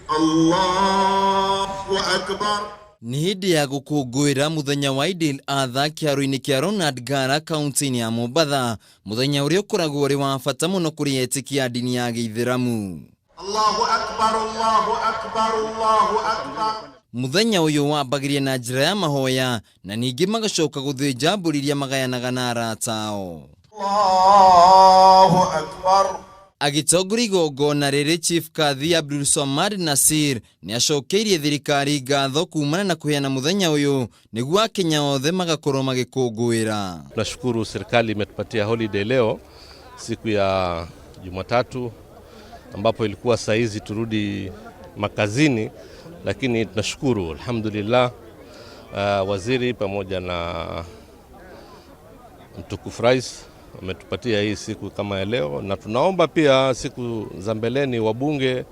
Allahu Akbar. Nĩ hĩndĩ ya gũkũngũĩra mũthenya wa Eid al-Adha kĩharo-inĩ kĩa Ronald Ngala kaunti-inĩ ya Mombatha, mũthenya ũrĩa ũkoragwo ũrĩ wa bata mũno kũrĩ etĩkia a ndini ya Gĩithĩramu. Allahu Akbar, Allahu Akbar, Allahu Akbar. Mũthenya ũyũ wambagĩrĩria na njĩra ya mahoya na ningĩ magacoka gũthĩnja mbũri iria magayanaga na arata ao. Allahu Akbar. Agĩtongoria igongona rĩrĩ, Chief Kadhi Abdul Swamad Nasir nĩ acokeirie thirikari ngatho kumana na kũheana mũthenya ũyũ nĩguo Akenya othe magakorwo magĩkũngũĩra. Tunashukuru serikali imetupatia holiday leo siku ya Jumatatu, ambapo ilikuwa saa hizi turudi makazini, lakini tunashukuru alhamdulillah, waziri pamoja na mtukufu rais wametupatia hii siku kama ya leo, na tunaomba pia siku za mbeleni wabunge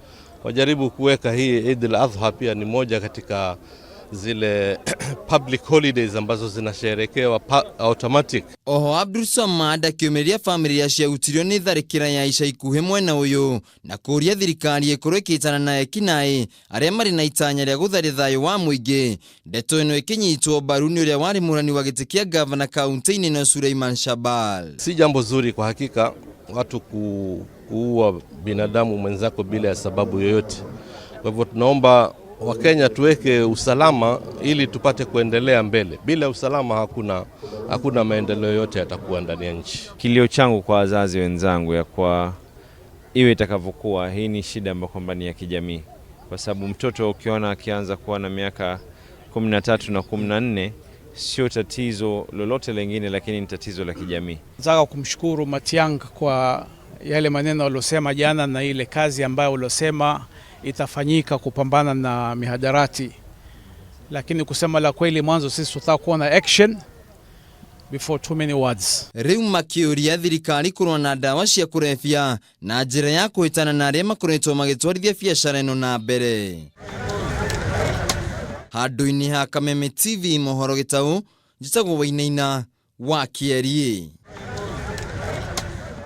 wajaribu kuweka hii Eid al-Adha pia ni moja katika zile public holidays ambazo zinasherekewa automatic. Oho Abdul Samad akĩũmĩrĩria bamĩrĩ iria ciahutirio nĩ tharĩkĩra ya ica ikuhĩ mwena ũyũ na kũũria thirikari ĩkorwo ĩkĩtana na ekinaĩ arĩa marĩ na itanya rĩa gũtharia thayũ wa mũingĩ. Ndeto ĩno ĩkĩnyitwo mbaru nĩ ũrĩa warĩ mũrani wa gĩtĩ kĩa gavana kaunti-inĩ ĩno Suleiman Shabal. Si jambo zuri kwa hakika watu kuua binadamu mwenzako bila ya sababu yoyote. Kwa hivyo tunaomba Wakenya tuweke usalama ili tupate kuendelea mbele. Bila usalama hakuna maendeleo yote yatakuwa ndani ya nchi. Kilio changu kwa wazazi wenzangu ya kwa iwe itakavyokuwa, hii ni shida ambayo kwamba ni ya kijamii, kwa sababu mtoto ukiona akianza kuwa na miaka 13 na 14 sio tatizo lolote lingine, lakini ni tatizo la kijamii. Nataka kumshukuru Matiang'i kwa yale maneno aliyosema jana na ile kazi ambayo uliosema itafanyika kupambana na mihadarati, lakini kusema la kweli, mwanzo sisi tutaka kuona action before too many words. Rĩu makĩũria thirikari kũrũa na ndawa cia kũrebia na njĩra ya kũhĩtana na arĩa makoretwo magĩtwarithia biacara ĩno na mbere. Handũ-inĩ ha Kameme TV mohoro gĩtaũ, njĩtagwo Wainaina wa Kĩeriĩ.